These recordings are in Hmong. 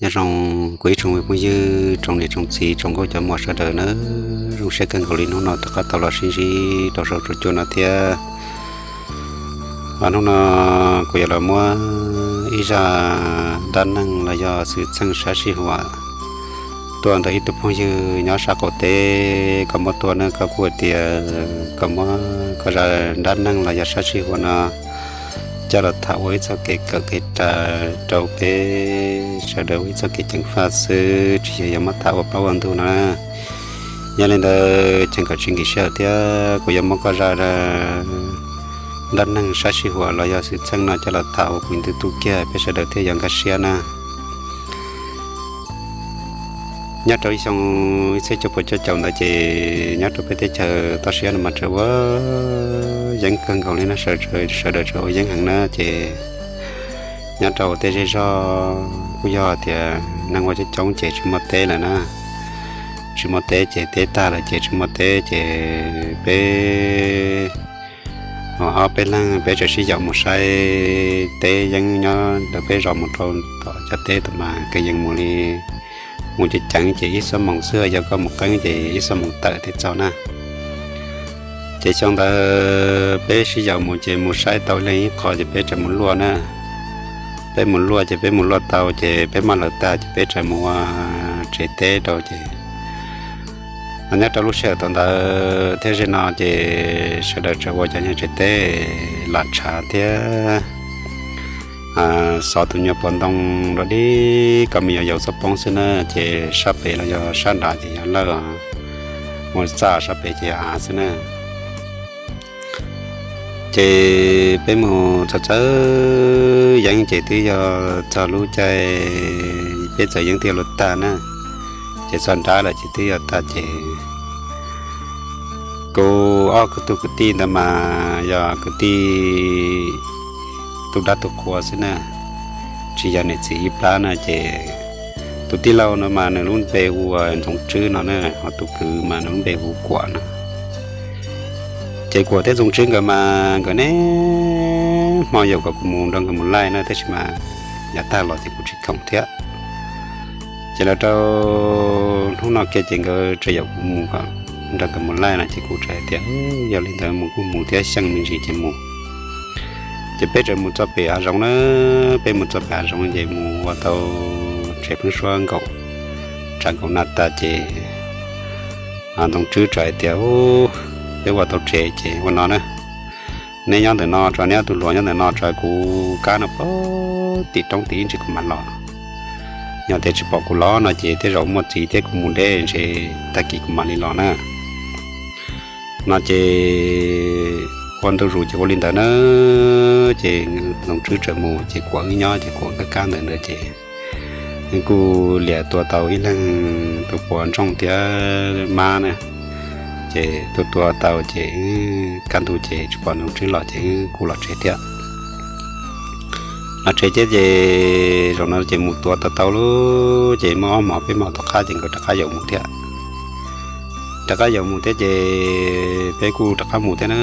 Nyob zoo kuv ib tsoom phooj ywg, tsoom niam tsoom txiv, tsoom nkauj cov muam sawv daws nawb. Zoo siab kawg nkaus li hnub no rov qab tau los sib ntsib rau saum huab cua no thiab. Hnub no kuv yuav los muab ib zaj dab neeg los yog xwm txheej sab sij huam tuaj ntawm ib tug phooj ywg nyob sab qaum teb, koj muab tuaj ne, koj kuj hais tias koj muab koj zaj dab neeg los yog sab sij huam no coj los tham ua ib txoj kev kawm kev ras rau peb sawv daws ua ib txoj kev ceev faj xwb, tsis yog yuav muab tham ua plaub ua ntug no. Yog li ntawd ces kom tsis nkim sij hawm thiab, kuv yuav muab koj zaj dab neeg sab sij huam los yog xwm txheej no coj los tham ua kuv ntwj tub kiag, peb sawv daws thiaj yuav nkag siab na. Nyob rau ib xyoo ib txhiab cuaj puas cuaj caum ntawd ces nyob rau peb teb chaws toj siab no mas tseem ua yeeb kawg nkaus li na, sawv daws tseem ua yeeb heev na. Ces nyob rau tej zej zog kuj yog tias neeg ua coob coob ces tsis muaj teb lawm na. Tsis muaj teb ces teb tag lawm ces tsis muaj teb ces peb ho ob peb leeg peb tseem sib yaum mus saib teb yeeb nyob ntawm peb zos mus rau tom cov teb tod mas kwv yees mus li, mus ceev ceev ces ib xuab moos xwb, yog koj mus qeeb ces ib xuab moos tawm thiaj txog na. Ces xyoo ntawd peb sib yaum mus ces mus saib tau leej ib qho ces peb tseem mus luaj na. Peb mus luaj ces peb mus luaj tau ces peb maj lawv tag ces peb tseem mus ua tsev teb rau ces nyob rau lub sij hawm thaum ntawd thiab zej no ces sawv daws tseem ua cov nyuag tsev teb lam tshav thiab xov tus nyuag puas ntoo rau dib kom me nyuam yaus txhob poob xwb na. Ces sab pem los yog sab nrad ces yog lawj, mus txaj sab pem ces yog av xwb na. Ces peb mus txawm txawm yeeb ces twb yog txog lub caij peb txawm yeeb twb yog luag tag na. Ces txog nrad lawm ces twb yog tag ces kuv ob kwv tug kwv tij ntawd mas yog kwv tij tub dab tug qhua xwb na, tsis yog niam txiv ib plab na. Ces tus tij laug no mas nws lub npe hu ua Ntxoov Tswb no na, ho tus kwv mas nws lub npe hu Kuam no. Ces Kuam thiab Ntxoov Tswb nkawd mas nkawd niaj hmo yaum kom kuv mus nrog nkawd mus laij na, tab sis mas yav tag los ces kuv tsis khoom thiab. Ces los rau hnub no kiag ces nkawd tseem yaum kuv mus kom nrog nkawd mus laij no ces kuv tseem hais tias yog li ntawd mus kuj mus thiab, xyeej me ntsis ces mus. Ces peb tseem mus txog pem hav zoov na, peb mus txog pem hav zoov ces mus ua tau tsev pheeb suab nkaum tshav nkaum nag tag ces Ntxoov Tswb tseem hais tias peb ua tau tsev ces ua no na, neb nyob ntawm no tso, neb ob tug hluas nyob ntawm no tso, kuv kab no pem tim roob tim ib ntsis kuv mam los. Yog tias tsis pom kuv los no ces tej zaum muaj txiv thiab kuv mus deb ntshe tag kis kuv mam li los na. No ces ua ntu zus ces ua li ntawd na, ces Ntxoov Tswb tseem mus ces Kuam wb nyob ces Kuam kab kab ntawd ntawd ces kuj liam tua tau ib leeg tus puas ntsooj thiab mab na. Ces tua tua tau ces wb kaj ntug ces tsis pom Ntxoov Tswb los ces wb kuj los tsev thiab. Los tsev thiab ces zaum no ces mus tua tau tau lawm ces muaj ob hmos peb hmos tom qab ces nkawd rov qab yaum mus thiab. Rov qab yaum mus thiab ces peb kuj rov qab mus thiab na.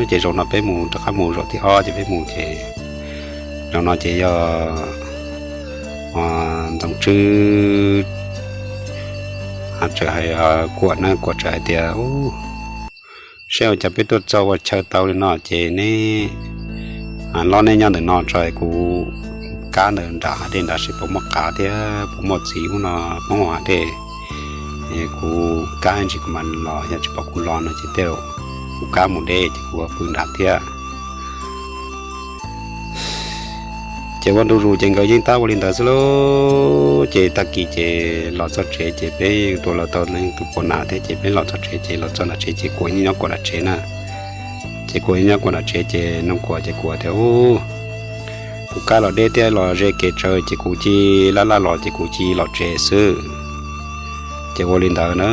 Ces zaum no peb mus rov qab mus zaum thib ob ces peb mus ces zaum no ces yog Ntxoov Tswb tseem hais, Kuam na, Kuam tseem hais tias seb ua cas peb tuaj txog ua chaw tau li no ces neb, los neb nyob ntawm no tso, kuv kab ntawm nram hav dej nrad seb puas muaj qav thiab puas muaj txiv ub no poob hav dej. Kuv kab ntsis kuv mam los, yog tsis pom kuv los no ces tej zaum kuv kab mus deb ces kuv pw nrad thiab. Ces ua ntu zus ces nkawd yeej tab ua li ntawd xwb lauj. Ces tag kis ces los txog tsev ces peb tua los tau tus puas nas thiab ces peb los txog tsev ces los txog nram tsev ces Kuam yeej nyob Kuam nram tsev na. Ces Kuam yeej nyob Kuam nram tsev ces nug Kuam ces Kuam tias, Kuv kab los deb thiab los ze kev tsawv ces kuv cia li laj laj los ces kuv cia li los tsev xwb. Ces ua li ntawd na,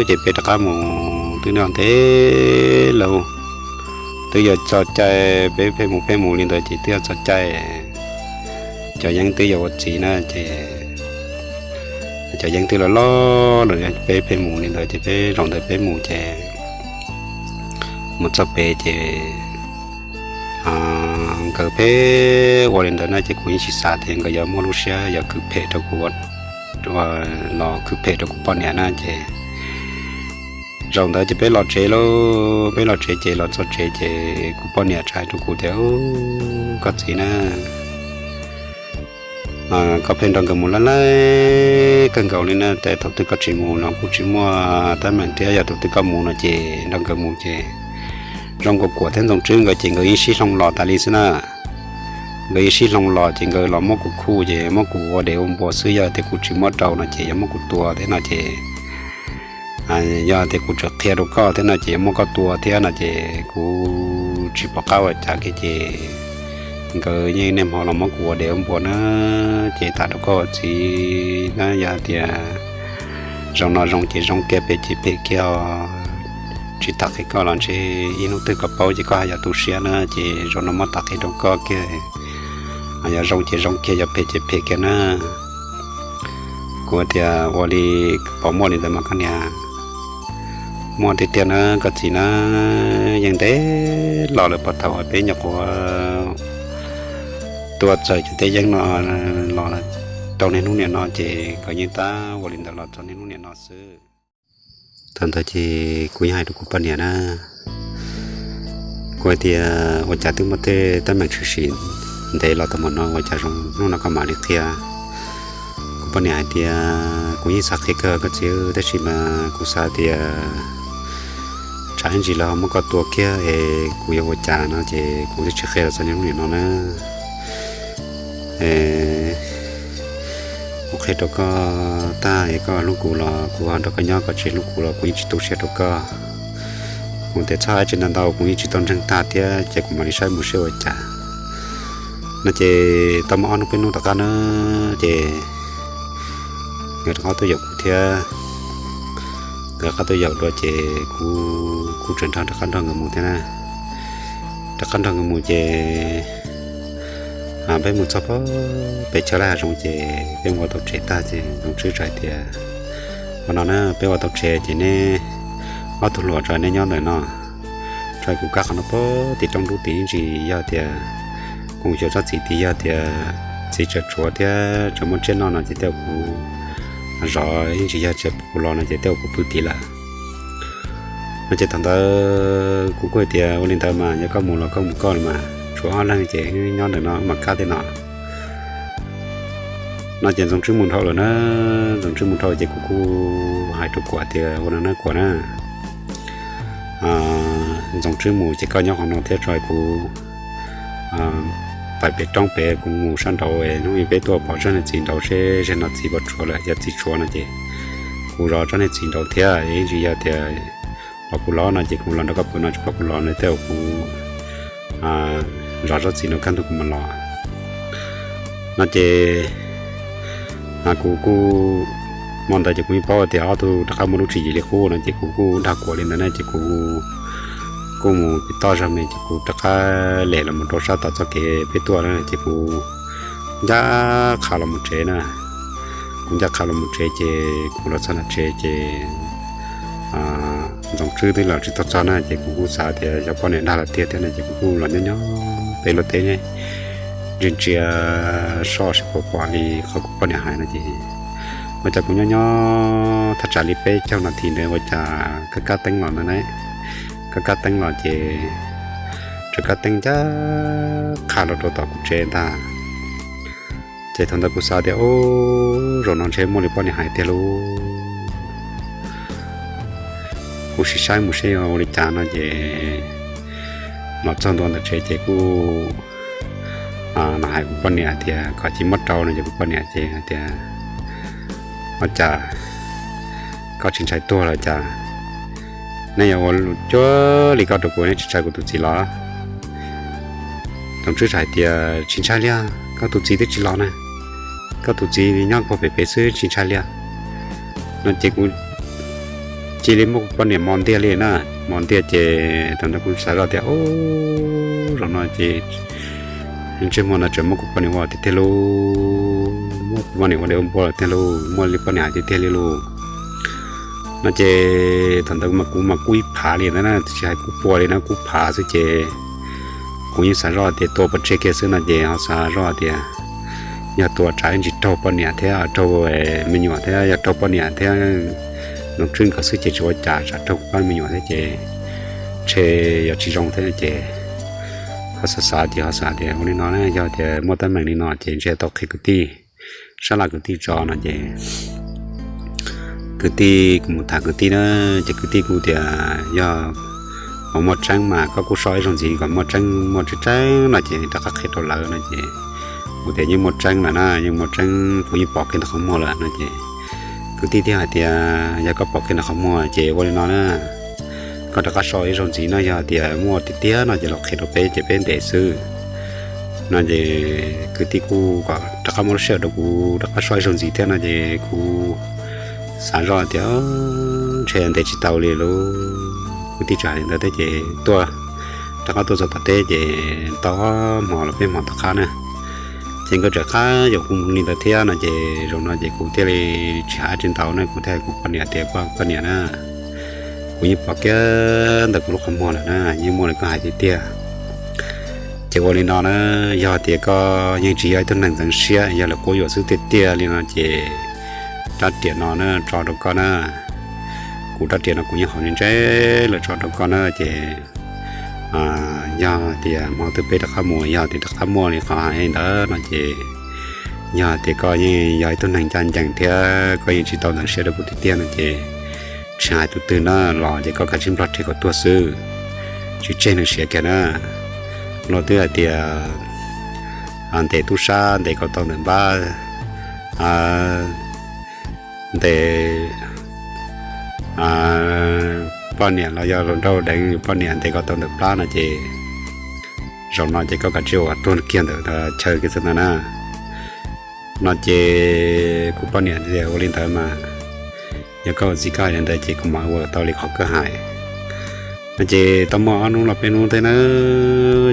ces peb rov qab mus twb ntev lauj, twb yuav txog caij peb pheej mus pheej mus li ntawd ces twb yuav txog caij cov yeeb twb yuav ua txiv na ces cov yeeb twb loj loj lawm, peb pheej mus li ntawd ces peb zaum ntawd peb mus ces mus txog pem ces Nkawd pheej ua li ntawd na ces kuv yeej tsis xav tias nkawd yuav muaj lub siab yuav khwv phem rau kuv, los khwv phem rau kuv poj niam na ces zaum ntawd ces peb los tsev lauj, peb los tsev ces los txog tsev ces kuv poj niam tsa hais rau kuv tias, Koj txiv na, koj pheej nrog nkawd mus laj laij kawg nkaus li na, tes thaum twg koj tsis mus los kuj tsis muaj teeb meem thiab, yog thaum twg koj mus no ces nrog nkawd mus ces zoo nkaus Kuam thiab Ntxoov Tswb nkawd ces nkawd yeej sib hloov los tas li xwb na. Nkawd yeej sib hloov los ces nkawd los muab kuv khuj ces muab kuv ua dev ua npua xwb, yog tias kuv tsis muab rau no ces yuav muab kuv tua thiab no ces yog tias kuv tseem qhia rau koj thiab no ces yuav muab koj tua thiab no ces kuv tsis pom qab ua cas kiag ces nkawd yeej niaj hmo los muab kuv ua dev ua npua na. Ces tham rau koj ua txiv na, yog tias zaum no zoo ces zoo kiag, phem ces phem kiag, tsis tham qhia koj los ntshe ib hnub twg koj paub ces koj haj yam tu siab na, ces zaum no muab tham qhia rau koj kiag, yog zoo ces zoo kiag, yog phem ces phem kiag na. Kuv tias, Ua li puas muaj li ntawd mas koj niam? Muaj tiag tiag na koj txiv na, yeej ntev los lawm puag thaum uas peb nyuam qhuav tuaj txawm cov teb yeeb no los rau niaj hnub niam no ces nkawd yeej tab ua li ntawd los txog niaj hnub niam no xwb. Thaum ntawd ces kuv yeej hais rau kuv poj niam na, kuv hais tias, Ua cas twb muaj tej teeb meem tshwm sim ntev los tau mus no ua cas zoo hnub no koj mam li qhia? Kuv poj niam hais tias, Kuv yeej xav qhia kawg koj txiv, tab sis mas kuv xav tias tsam ib ntsis lawv ho muab koj tua kiag es kuv yuav ua cas no ces kuv thiaj tsis qhia los txog niaj hnub niam no na. Kuv qhia rau koj tag es koj hlub kuv los kuv ho nrog koj nyob, koj tsis hlub kuv los kuv yeej tsis tu siab rau koj. Kuv tias txhob hais tsis ntau ntau, kuv yeej tsis tau ntseeg tag thiab ces kuv mam li saib mus seb ua cas no ces tau muaj ob hnub peb hnub tom qab na ces nkawd rov qab tuaj yaum kuv thiab. Nkawd rov qab tuaj yaum dua ces kuv kuj tseem nrog rov qab nrog nkawd mus thiab na. Rov qab nrog nkawd mus ces peb mus txog pem chaw laj hav zoov ces peb mus ua tau tsev tag ces Ntxoov Tswb txawm hais tias, Ua no na, peb ua tau tsev ces neb ob tug hluas tso neb nyob ntawm no, tso kuv kab qhov no pem tim roob dub tid, ib ntsis yog tias kuv xyuas tsob txiv tid yog tias txiv tseem tshuav thiab tseem muaj tsiaj noj no ces tej zaum kuv zov, ib ntsis yog tseem kuv los no ces tej zaum kuv pw tid lawm no ces thaum ntawd kuv kuj hais tias, Ua li ntawd mas yog koj mus los koj mus koj los mas, tshuav ob leeg ces wb nyob ntawm no mam kab tej no no ces Ntxoov Tswb mus dhau lawm na. Ntxoov Tswb mus dhau ces kuv kuj hais rau Kuam tias, Ua no na Kuam na, Ntxoov Tswb mus ces koj nyob qhov no thiab tso kuv pais pem roob pem, kuv mus sab nraud, hnub ib peb tuaj pom tsob niag txiv nraud seb zaum no txiv puas tshuav lawm, yog txiv tshuav no ces kuv zov tsob niag txiv nraud thiab, ib ntsis yog tias pom kuv los no ces kuv los nrog koj pw no, tsis pom kuv los no tej zaum kuv zov tsob txiv nraud kaj ntug kuv mam los no ces kuv kuj, hmo ntawd ces kuv yeej paub tias ob tug rov qab muaj lub tswv yim li qub no ces kuv kuj dag Kuam li ntawd na ces kuv kuj mus pem toj zog me ces kuv rov qab lem los mus rau sab tom txoj kev peb tuaj na ces kuv ncaj qha los mus tsev na. Kuv ncaj qha los mus tsev ces kuv los txog nram tsev ces Ntxoov Tswb twb los tsis tau txog na ces kuv kuj xav tias xyov poj niam dag lawm tiag thiab no ces kuv kuj los nyob nyob pem luag teb ntsia ntsia soj seb puas pom li qhov kuv poj niam hais no ces ua cas kuv nyob nyob thaj tsam li peb caug nas this ntawd ua cas kab kab teeb los ntag na. Kab kab teeb los ces txawm kab teeb ncaj qha los rau tom kuv tsev ntag. Ces thaum ntawd kuv xav tias, Ub, zaum no ntshe muaj li poj niam hais tiag lauj. Kuv sim saib mus seb ua li cas no ces los txog ntua ntawm tsev ces kuj los hais kuv poj niam hais tias kom cia li muab rau no ces kuv poj niam ces hais tias, Ua cas koj tsis ntshai tuag los cas? Nej yuav ua cuag li koj rau kuv, nej tsis ntshai kuv tus txiv los? Ntxoov Tswb txawm hais tias, Tsis ntshai li os, koj tus txiv twb tsis los na, koj tus txiv nyob puag pem pem xwb, tsis ntshai li os. No ces kuv cia li muab kuv poj niam mos ntiag li na, mos ntiag ces thaum ntawd kuv xav zoj tias, Ub, zaum no ces ntsej muag no tseem muab kuv poj niam ua tiag tiag lauj, muab kuv poj niam ua dev ua npua lawm tiag lauj, muaj li poj niam hais tiag tiag li lauj. No ces thaum ntawd mas kuv mas kub ib phav li ntawd na, tsis hais kub pua li na, kub phav xwb ces kuv Kuv yeej xav zoj tias tua pov tseg kiag xwb no ces ho xav zoj tias yog tua tsam ib ntsis raug poj niam thiab raug me nyuam thiab, yog raug poj niam thiab Ntxoov Tswb nkawd xwb ces tsis ua cas, tsam raug poj me nyuam thiab ces ntshe yuav tsis zoo thiab ces ho xav xav ces ho xav tias ua li no na, yog tias muaj teeb meem li no ces ntshe tau qhia kwv tij, sab laj kwv tij tso no ces kwv tij, kuv mus tham kwv tij na, ces kwv tij kuj tias yog kom muaj tseeb mas koj kuj soj ib zaug ntxiv kom muaj tseeb, muaj tseeb tseeb no ces rov qab qhia rau lawv no ces kuv tias yeej muaj tseeb lawm na, yeej muaj tseeb, kuv yeej pom kiag ntawm qhov muag lawm no ces kwv tij thiaj hais tias yog koj pom kiag ntawm qhov muag ces ua li no na, koj rov qab soj ib zaug ntxiv no, yog tias muaj tiag tiag no ces los qhia rau peb ces peb ntes xwb no ces kwv tij kuj kom rov qab muab lub sij hawm rau kuv rov qab soj ib zaug ntxiv thiab no ces kuv xav zoj tias ntshe ntes tsis tau li lub, kwv tij tsa li ntawd thiab ces tuaj, rov qab tuaj txog tom teb ces tau ob hmo los peb hmo tom qab na ces nkawd tseem qab yuam kuv mus li ntawd thiab no ces zaum no ces kuv thiaj li tsis hais tsis ntau na, kuv thiaj hais kuv poj niam tias koj poj niam na, kuv yeej pom kiag ntawm kuv lub qhov muag lawm na, yeej muaj li koj hais tiag tiag. Ces ua li no na, yog tias koj yeej tsis yog ib tug neeg ntxeev siab, yog lawv quab yuam xwb tiag tiag li no ces rab riam no na tso rau koj na, kuv rab riam no kuv yeej haus ntse ntse lawm tso rau koj na ces yog tias hmo twg peb rov qab mus, yog tias rov qab muaj li qhov hais ntawd no ces yog tias koj yeej yog ib tug neeg ncaj ncees thiab koj yeej tsis tau ntxeev siab rau kuv tiag tiag no ces tsis hais tus twg na los ces koj kav tsij nplog rhe kom tuag xwb, tsis tseg nws siav kiag na. Luag twb hais tias ntes tub sab ntes kom tau ntawm npab, ntes poj niam los yog hluas nraug deev poj niam ntes kom tau ntawm plab no ces zaum no ces koj kav tsij ua tuag kiag ntawm chaw kiag xwb ntag na. No ces kuv poj niam tias ua li ntawd mas yog koj ua txiv koj hais li ntawd ces kuv mam ua tau li qhov koj hais. No ces tau muaj ob hnub los peb hnub thiab na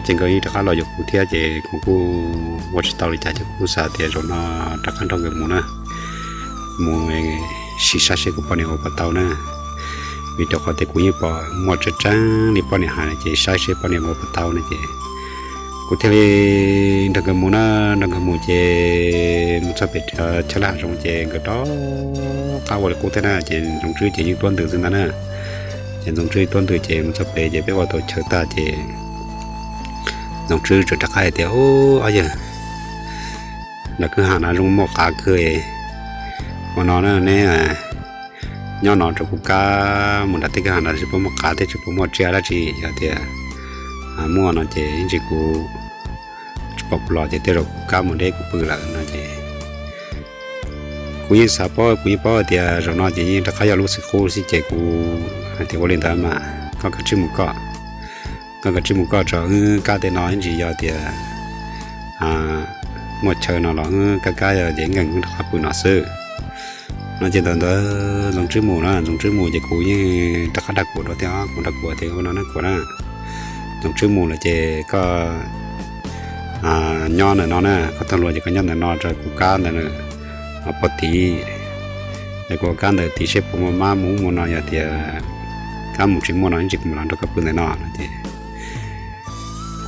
ces nkawd yeej rov qab los yuav kuv thiab ces kuv kuj ua tsis tau li cas ces kuv kuj xav tias zaum no rov qab nrog nkawd mus na, mus sim saib seb kuv poj niam ua puas tau na, vim rau qhov tias kuv yeej pom muaj tseeb tseeb li poj niam hais no ces saib seb poj niam ua puas tau no ces kuv thiaj li nrog nkawd mus na. Nrog nkawd mus ces mus txog pem chaw laj hav zoov ces nkawd rov qab ua li qub thiab na ces Ntxoov Tswb ces yeej tuaj ntws xwb ntag na. Ces Ntxoov Tswb tuaj ntws ces mus txog pem ces peb ua tau chaw tag ces Ntxoov Tswb txawm rov qab hais tias, Ub, ob yawg, nram kwj ha no zoo muaj qav kawg. Ua no na, neb nyob no rau kuv kab mus nram tej kwj ha no tsis pub muaj qav thiab tsis pub muaj tsiaj dab tsi, yog tias muaj no ces ib ntsis kuv tsis pom kuv los ces tej zaum kuv kab mus deb kuv pw lawm no ces kuv yeej xav paub, kuv yeej paub hais tias zaum no ces yeej rov qab yog lub xwm qub xwb ces kuv hais tias ua li ntawd mas koj kav tsij mus koj, koj kav tsij mus koj tso, wb kab tej no ib ntsis yog tias muaj chaw no los wb kab kab yog ces nkees wb rov qab pw no xwb. No ces ntawd ntawd Ntxoov Tswb mus na, Ntxoov Tswb mus ces kuv yeej rov qab dag Kuam rau thiab, kuv dag Kuam tias ua no na Kuam na, Ntxoov Tswb mus lawm ces koj nyob ntawm no na, koj tag luag ces koj nyob ntawm no rau kuv kab ntawd pog tid, es kuv kab ntawd tid seb puas muaj mab muaj ub muaj no, yog tias kab mus tsis muaj no ib ntsis kuv mam los nrog koj pw ntawm no no ces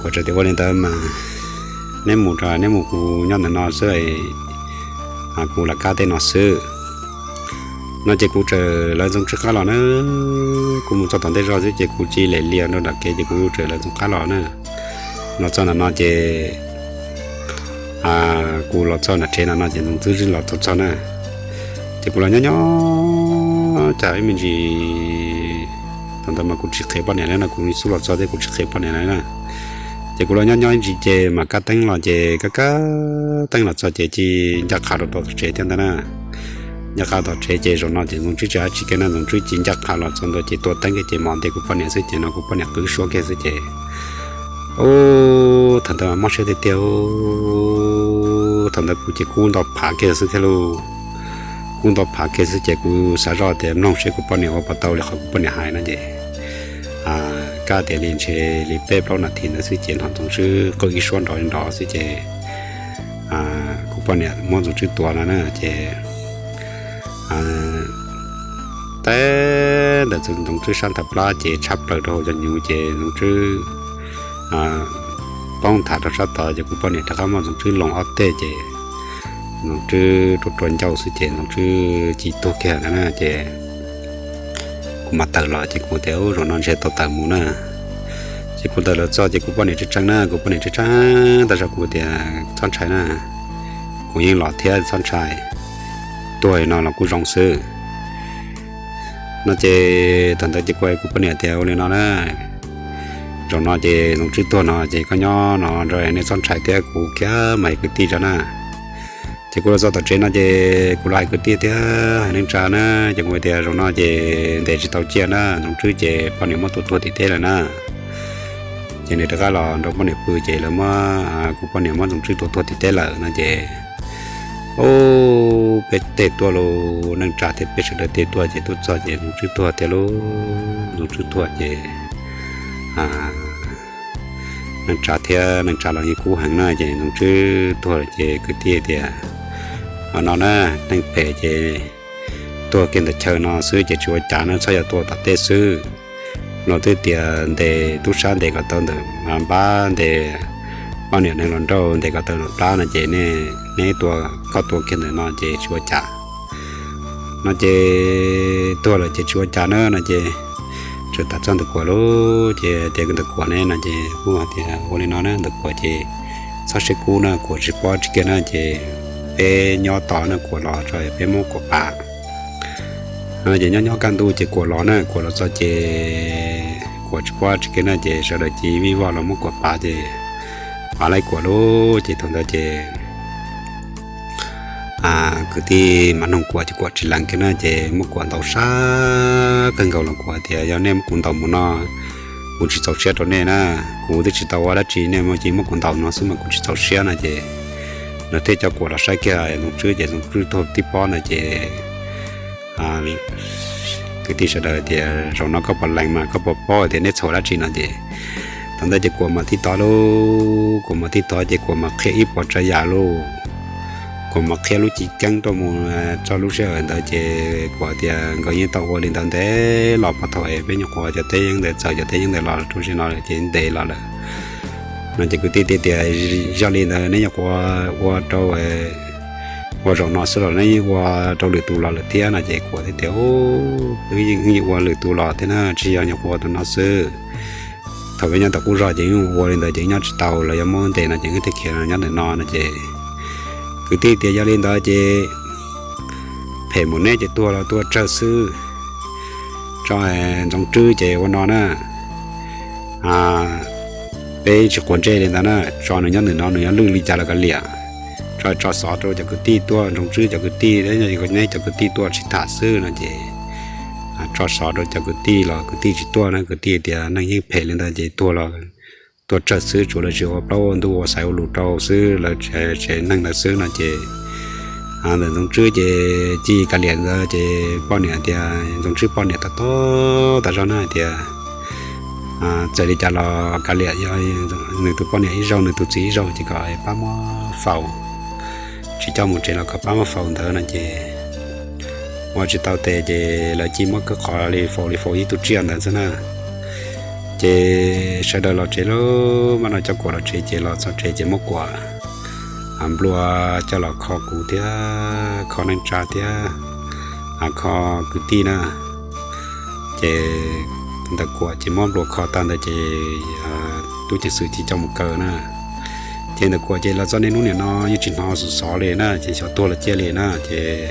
Kuam txawm tias ua li ntawd mas neb mus rau neb mus, kuv nyob ntawm no xwb, kuv lam kab tej no xwb. No ces kuv txawm lawv Ntxoov Tswb qab los na, kuv mus txog tom ntej zog xwb ces kuv cia li lias rau nram kev ces kuv txawm lawv Ntxoov qab los na. Los txog ntawm no ces kuv los txog nram tsev no no ces Ntxoov Tswb los txog txog na. Ces kuv los nyob nyob cas ib me ntsis, thaum ntawd mas kuv tsis qhia poj niam li no, kuv xub los txog thiab kuv tsis qhia poj niam li na. Ces kuv los nyob nyob ib ntsis ces mam kab teeb los ces kab kab teeb los txog ces cia li ncaj qha rau tom tsev thiab ntag na. Ncaj qha tom tsev ces zaum no ces Ntxoov Tswb tsis hais dab tsi kiag na, Ntxoov Tswb cia li ncaj qha los txog ntua ces tua teeb kiag ces mam ntes kuv poj niam xwb ces no kuv poj niam qw suab kiag xwb ces ub, thaum ntawd mas mob siab tiag tiag. Thaum ntawd kuv ces kub nto phav kiag xwb thiab lauj. Kub nto phav kiag xwb ces kuv xav zoj tias mloog seb kuv poj niam ua puas tau li qhov kuv poj niam hais no ces kab tias li ntshe li peb plaub nas this ntawd xwb ces hnov Ntxoov Tswb qw ib suab nrov nrov xwb ces kuv poj niam muab Ntxoov Tswb tua no na ces teb ntawm Ntxoov Tswb sab nthab plab ces tshab plaws rau hauv cov hnyuv ces Ntxoov Tswb poob nthav rau sab tod ces kuv poj niam rov qab muab Ntxoov Tswb loos ob teg ces Ntxoov Tswb rua rua ncauj xwb ces Ntxoov Tswb cia li tuag kiag ntawd na ces kuv mam tawm los ces kuv tias, Ub, zaum no ntshe tau tawm mus na. Ces kuv tawm los txog ces kuv poj niam tseem tseem na, kuv poj niam tseem tseem tas zog, kuv tias, Txhob ntshai na, kuv yeej los thiab, txhob ntshai, tuag li no los kuj zoo xwb no ces thaum ntawd ces kuv hais kuv poj niam tias, Ua li no na, zaum no ces Ntxoov Tswb tuag no ces koj nyob no rau nej txhob ntshai thiab, kuv kiag mas hais kwv tij tso na. Ces kuv los txog tom tsev no ces kuv los hais kwv tij thiab hais neej tsa na, ces kuv tias, Zaum no ces ntes tsis tau ciaj na, Ntxoov Tswb ces poj niam muab tua tuag tim teb lawm na. Ces nws rov qab los nrog poj niam pw ces lawv muab, kuv poj niam muab Ntxoov Tswb tua tuag tim teb lawm no ces, Ub, peb tej tuaj lauj, neej tsa thiab peb sawv daws tej tuaj ces tuaj txog ces Ntxoov Tswb tuag tiag lauj. Ntxoov Tswb tuag ces neej tsa thiab neej tsa los yeej kub heev na ces Ntxoov Tswb tuag lawm ces kwv tij tias, Ua no na, neeg phem ces tuag kiag ntawm chaw no xwb ces tsis ua cas na, txhob yog tua tom tej xwb. Luag twb tias ntes tub sab ntes kom tau ntawm npab, ntes poj niam neeg los nrauj ntes kom tau ntawm plab no ces nej, neb tua, koj tua kiag ntawm no ces tsis ua cas no ces tuag lawm ces tsis ua cas na no ces txawm tas txog Ntxawm Kuam lauj. Ces tias, Ntxawm Kuam ne no ces kuj hais tias, Ua li no na Ntxawm Kuam ces txhob siab kub na, Kuam tsis pab tsis kiag na ces peb nyob tos na, Kuam los tso peb muab Kuam pav no ces nyob nyob kaj ntug ces Kuam los na, Kuam los txog ces Kuam tsis pab tsis kiag na ces sawv daws cia li vij voj los muab Kuam pav ces pav laib Kuam lauj. Ces thaum ntawd ces kwv tij mas noog Kuam ces Kuam tsis lees kiag na ces muab Kuam ntaus sab kawg nkaus los Kuam tias, Yog nej muab kuv ntaus mus no kuv tsis txaus siab rau nej na, kuv twb tsis tau ua dab tsi nej cia li muab kuv ntaus no xwb mas kuv tsis txaus siab no ces lawv thiaj coj Kuam los saib kiag Ntxoov Tswb ces Ntxoov Tswb tuag tib pob ntawd ces kwv tij sawv daws tias, Zaum no koj puas lees mas koj puas paub tias neb txhaum dab tsi no ces thaum ntawd ces Kuam mam tib tov lauj, Kuam mam tib tov ces Kuam mam qhia ib puas tsav yam lauj. Kuam mam qhia lub ci ceeb rau mus txog lub sij hawm ntawd ces Kuam tias nkawd yeej tau ua li ntawd ntev los puag thaum es peb nyuam qhuav cov teb yeeb ntawd txawm cov teb yeeb ntawd los rau sij no lawm ces ntev los lawm no ces kwv tij thiaj tias, Yog li ntawd neb nyuam qhuav ua rau, ua zaum no xwb los neb yeej ua rau lwm tus los lawm thiab no ces Kuam thiaj tias, Wb yeej ua lwm tus los thiab na, tsis yog nyuam qhuav ua tus no xwb. Thaum peb nyob tom qub zos ces yeej ua li ntawd ces nyob tsis tau, lawv yuav muab ntes no ces wb thiaj khiav nyob ntawm no no ces kwv tij tias, Yog li ntawd ces phem mus neb ces tuag los tuag tsawg xwb. Tso, Ntxoov Tswb ces ua no na, peb tsis quav ntsej li ntawd na, tso nws nyob ntawm no nws yuav lwj li cas los kav liam. Tso, tso xov rau cov kwv tij tuaj, Ntxoov Tswb cov kwv tij, neb cov kwv tij tuaj sib tham xwb no ces tso xov rau cov kwv tij los kwv tij tsis tuaj na, kwv tij tias neeg yeej phem li ntawd ces tuag los tuag tsawg xwb, tsuav lawv tsis ua plaub ua ntug ua xaiv ua lus rau xwb, lawv tsev neeg ntawd xwb no ces ntawm Ntxoov Tswb ces cia li kav liam ntawd ces poj niam tias, Ntxoov Tswb poj niam tau tob tas zog na hais tias, Txawm li cas los kav liam yog nws tus poj niam ib zaug nws tus txiv ib zaug ces kom pab muab faus, tsis coj mus tsev los kom pab muab faus ntawd no ces ua tsis tau tes ces lawv cia li muab khawb qhov li faus li faus ib tug tsiaj ntawd xwb na. Ces sawv daws los tsev lauj, mam no coj Kuam los tsev ces los txog tsev ces muab Kuam nplua coj los kho kuv thiab kho neej tsa thiab kho kwv tij na. Ces ntawm Kuam ces muab nplua kho tag ntawd ces tub ceev xwm cia li coj mus kaw na. Ces ntawm Kuam ces los txog niaj hnub niam no yeej tsis hnov xov li na, ces xyov tuag los ciaj li na ces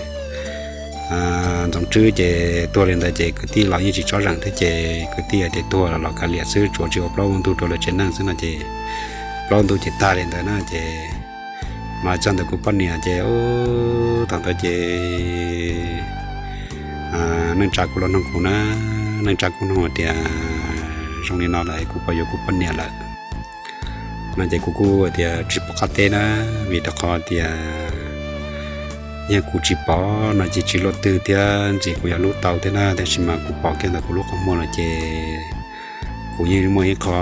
Ntxoov Tswb ces tuag li ntawd ces kwv tij los yeej tsis tsob zeem thiab ces kwv tij hais tias tuag los los kav liam xwb, tsuav tsis ua plaub ua ntug rau lawv tsev neeg xwb no ces plaub ntug ces tag li ntawd na ces mas txog ntawm kuv poj niam ces thaum ntawd ces neej tsa kuj los noog kuv na, neej tsa kuj noog tias zoo li no lawm kuv puas yuav kuv poj niam lawm no ces kuv kuj tias tsis pom qab teb na, vim rau qhov tias yog kuv tsis pom no ces tsis luaj twg thiab ntxim kuv yuav hlub tau thiab na, tiam sis mas kuv pom kiag ntawm kuv lub qhov muag lawm ces kuv yeej muaj ib qho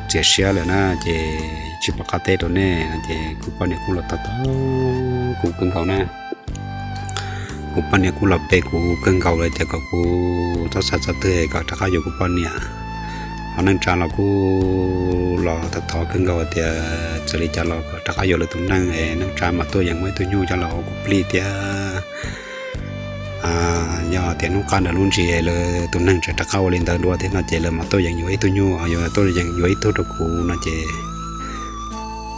txias siab lawm na, ces tsis pom qab teb rau nej no ces kuv poj niam kuj los tog tog kuv kawg nkaus na. Kuv poj niam kuj los pe kuv kawg nkaus lawm tias kom kuv txhob xav txog twg kom rov qab yuav kuv poj niam Neej tsa los kuj los thov thov kawg nkaus tias txawm li cas los kom rov qab yuav lawv tus neeg es neej tsa mas tuaj yeem muab ib tug nyuj coj los ua kuv plig thiab. Yog tias hnub qab ntawm lub ntsis lawv tus neeg tseem rov qab ua li ntawd dua thiab no ces lawv mam tuaj yeem yuav ib tug nyuj, yuav tuaj yeem yuav ib tug rau kuv no ces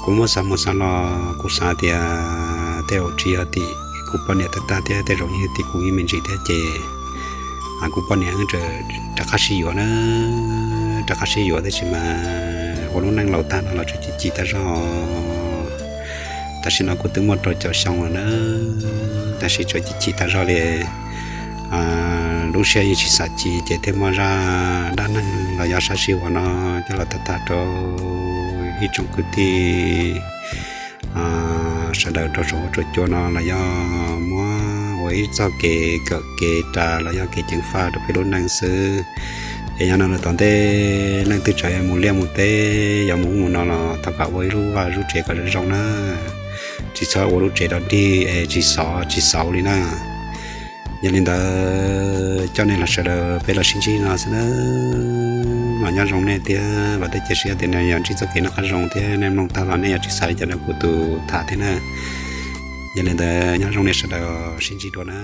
kuv muab xav mus xav los kuv xav tias tej zaum tsis yog tim kuv poj niam tag tag thiab tej zaum yog tim kuv ib me ntsis thiab ces kuv poj niam rov qab sib yuav na, rov qab sib yuav tab sis mas ua lub neej laus tag no los tseem chim chim tag zog. Tam sim no kuv twb muaj rau caum xyoo lawm na, tab sis tseem chim chim tag zog li. Lub siab yeej tsis xav chim ces thiaj muaj zaj dab neeg los yog sab sij huam no coj los tham tham rau ib tsoom kwv tij sawv daws rau saum huab cua no los yog muab ua ib txoj kev kawm kev ras los yog kev ceev faj rau peb lub neej xwb. Es yog no lawm tom ntej leej twg tseem mus liaj mus teb yuav mus ub mus no los thov kom ua ib lub vaj lub tsev kom zoo zoo na, tsis txhob ua lub tsev dog dig es tsis xov tsis xauv li na. Yog li ntawd coj nej los sawv daws peb los sib ntsib no xwb na, mas nyob zoo nej thiab, vam thiab cia siab tias nej yuav ntsib txoj kev noj qab zoo thiab nej mloog tag los nej yuav tsis xav li cas rau kuv tus tham thiab na. Yog li ntawd nyob zoo nej sawv daws, sib ntsib dua na.